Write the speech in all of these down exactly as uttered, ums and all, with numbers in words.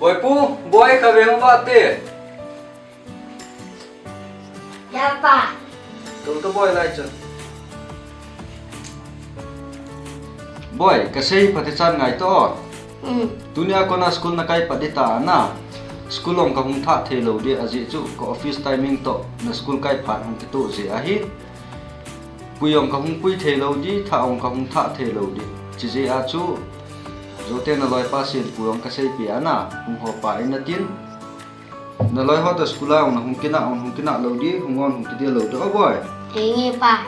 Boipu, boi kave hung vah te. Ya pa. Tou tou boi lai chun. Boi, kasei phatechan ngai to. Hmm. Tunia kona school nakai pat ding ta na. School jong kahung thah thei lou ding ajeh chu ka office timing toh na school kai phat hung kitoh jeh ahi. Pui jong kahung pui thei lou ding, thah jong kahung thah thei lou ding. Chijeh a chu, jote naloipa Senpu jong kaseipeh a na, hung hopa in atin. Naloi ho toh school a jong nahung kinah, jong hung kinah lou ding, hung on hung kidel lou ding, o boi. Henge pa.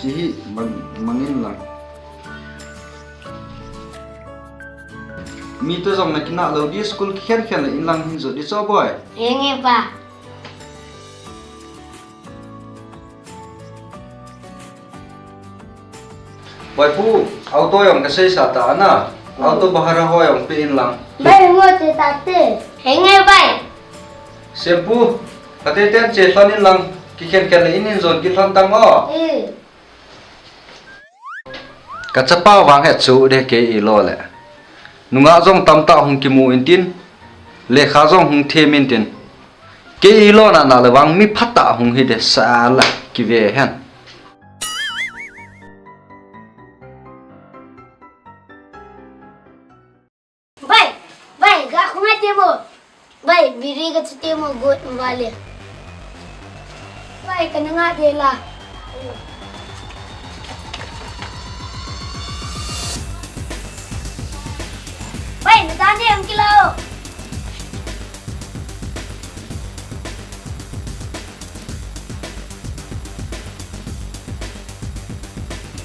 Chihi mang, mangin lang. Mite jong nakinah lou ding, school kikhen khen le in lang hin jot ding, o boi. Henge pa. Boipu, auto jong kaseisa ta ana. Auto bahara ho jong pe in lang. Bai, ngo che ta te. Henge bai. Senpu, kate ten che lhon in lang. Kikhen khen le in in jon kilhon tang o. Eh. Kachapa vang he chu de kei ilo le. Nungah jong tamtah hung kimu intin. Lekha jong hung them intin. Kei ilo na na le vang mi phatah hung hi de sa la kive hen. Bai, bai, ga khunga temo. Bai, biri ga chu temo got vale. Bai, kana nga de la. Bai, na dan de am kilao.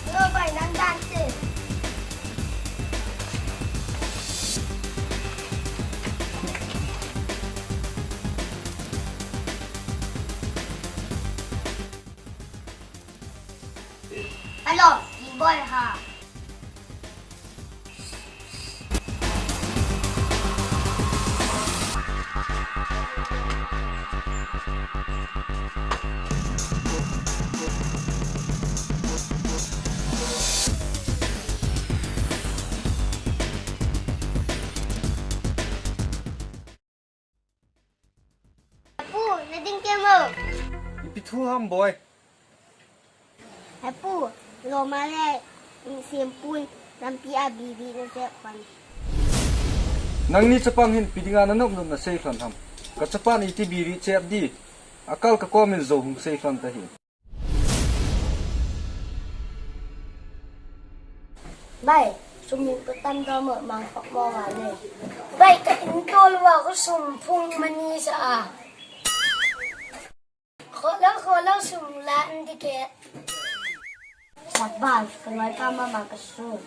Hello, bai, nang dan te. Hello, King Boy ha. Pu, na ding kei mo. Ipi thu ham boi. He pu, loma le Senpun lampi a biri na jep pan. Nangni chapang hin ipi dinga na nop nop na sei lhon ham. Ka chapan iti biri chep di. Akal ka komin jou hung sei lhon ta hi. Bai, sum hin ka tam doh mo, mang khop mo vale. Bai, ka in tol va ko sum phung mani sa a. Kholo, kholo, sum la an di ke. Sabas, ka loi pa mama ka sum.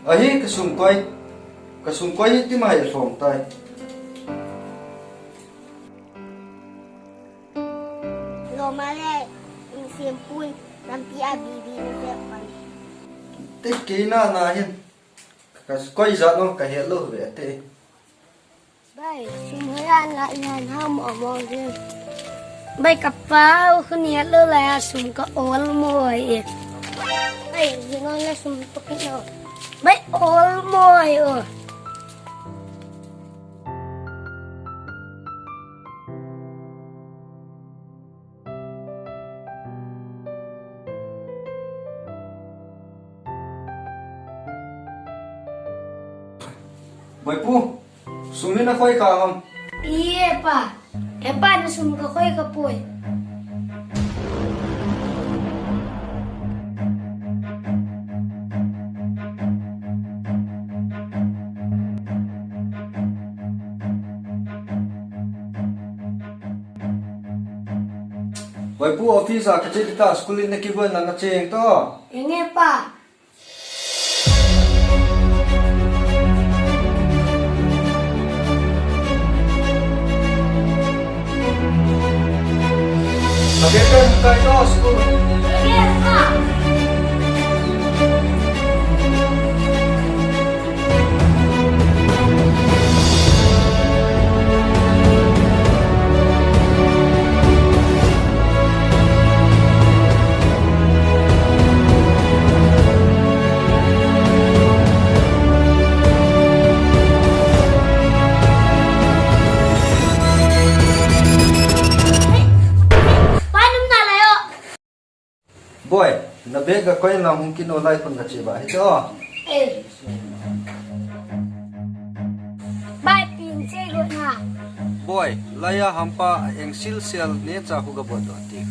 Ahi ka sum koi, ka sum koi hi tima hi lhom tai. Loma le, in Senpun lampi a biri na jep pan. Te kei na na hin. Ka koi jat no ka het lou ve te. Bai, sum hoi an la yan ha mo mo hin. Bai ka pa u khun het lou la ya sum ka ol mo e. Bai, jing on la sum to ki no. Bai ol mo e o. Boipu, sum hi na khoi kha ham? Ie pa, e pa na sum ka khoi kha poi. Boipu, office a kache ding ta, school in na kivon na na cheng to. Enge pa. Ka bag kai to school. Enge pa. Boi, na bag a koi na hung kino lai khun kache ba, hiche o. Eh. Bai pin che go na. Boi, laiya hampa a eng sil sel neocha khu gabot doh ti.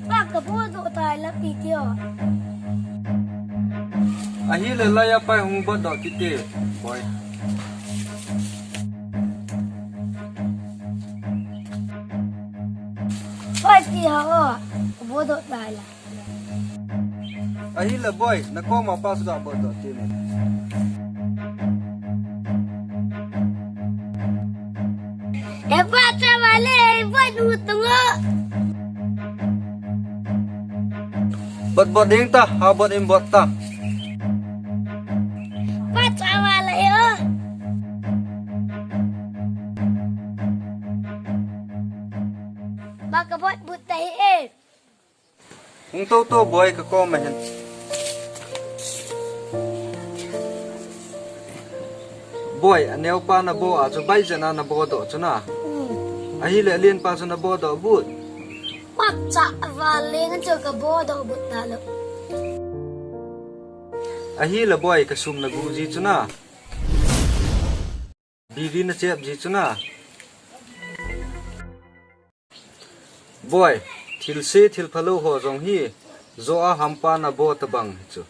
Pa, gabot doh tai la pi tio. Ahile laiya pai hung bot doh kiti, boi. Pai ti ha o, gabot doh tai la. Ahile boi, na koma pa suda bot doh ti ni. E pa, cha vale, boi nu tungo. Bot bot ding ta, ha bot in bot ta. Pa, cha vale o. Ba ka bot but ta hi e. Hung to to boi, ka koma hin. Boi, aneo pa na bot a chu bai jena na bot doh chu na. Hmm. Ahile alen pa chu na bot doh but. Pacha vale ngan chu ka bot doh but ta lo. Ahile boi, ka sum na gu ji chu na. Biri na chep ji chu na. Boi, thilse thil phalou ho jong hi, jo a hampa na bot tabang hi chu.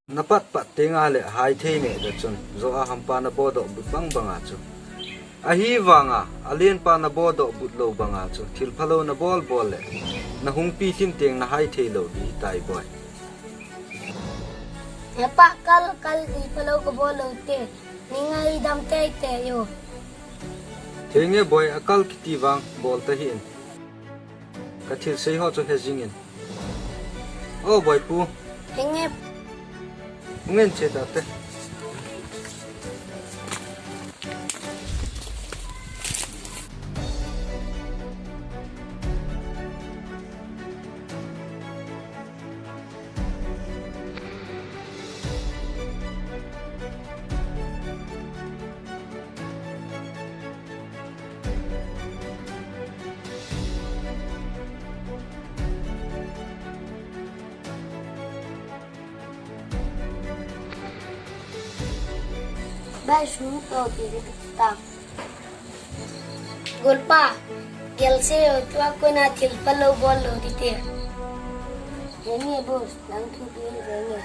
Na pat pat teng a le hai thei ne da chun, jo a hampa na bot doh but bang bang a chu. Ahivanga, alen pa na bot doh but lou bang a chu, thil phalou na bol bol le, na hung pi tin teng na hai thei lou di tai boi. He pa, kal, kal, thil phalou ka bol lou te. Ni ngai dam tei tei o. Thenge boi, a kal kiti vang bol ta hin. Ka thil sei ho chu he jing in. O boi pu. Thenge. Ngen che ta te. Bai sum to ki ta. Golpa, gelse o tua kona thil phalou bol lou di te. Henge boss, nang thu pi henge.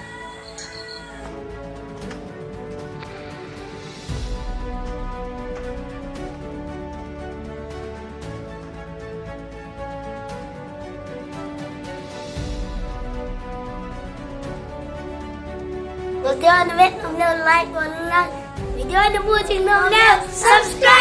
Video na vet nom leh like bol un lang. Video na mu jing nom leh subscribe.